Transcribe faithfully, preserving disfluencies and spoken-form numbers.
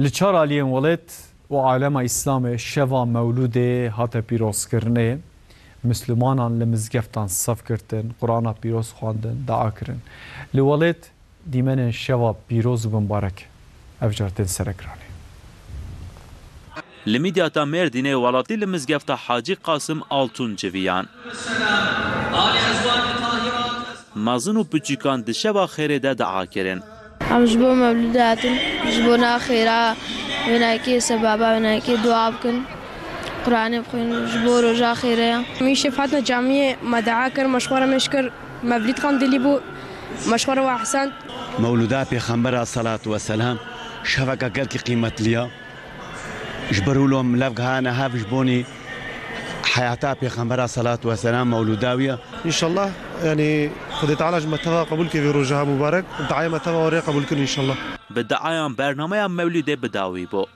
Li çar aliyên welêt û alema Îslamê şeva Mewlûdê hate pîrozkirinê. Mislimanan li mizgeftan sef girtin, Qur'ana pîroz xwendin, dua kirin. Li welêt dîmenên şeva pîroz û bimbarek ev car tên serekiranê. Li Midyata Mêrdînê welatî li mizgefta Hacî Qasim Altun civiyan. Mezin û piçûkan di şeva xêrê de dua kirin. Em ji bo mewlûdê hatin, ji bona xêra wênekê, sebaba wênekê dua bikin. Qur'anê bixwînin, ji bo roja xêrê ye. Em îşev hatina camiyê, me dua kir, me ji xwe re mêj kir, mevlîd xwendilî bû, me ji xwe re wehsend. Mewlûda Pêxembera salatu ve selam şeveke gelkî qîmetliya. Ji ber wilo em lev gihane hev ji bonî heyata Pêxembera salatu ve selam mewlûda wî ye. Înşallah, yanî Xwedê Teala ji me teva qebûl ke vê roja mubarek, duayê me teva warê qebûl kin înşallah. Bi duayan bernameya mewlûdê bi dawî bû.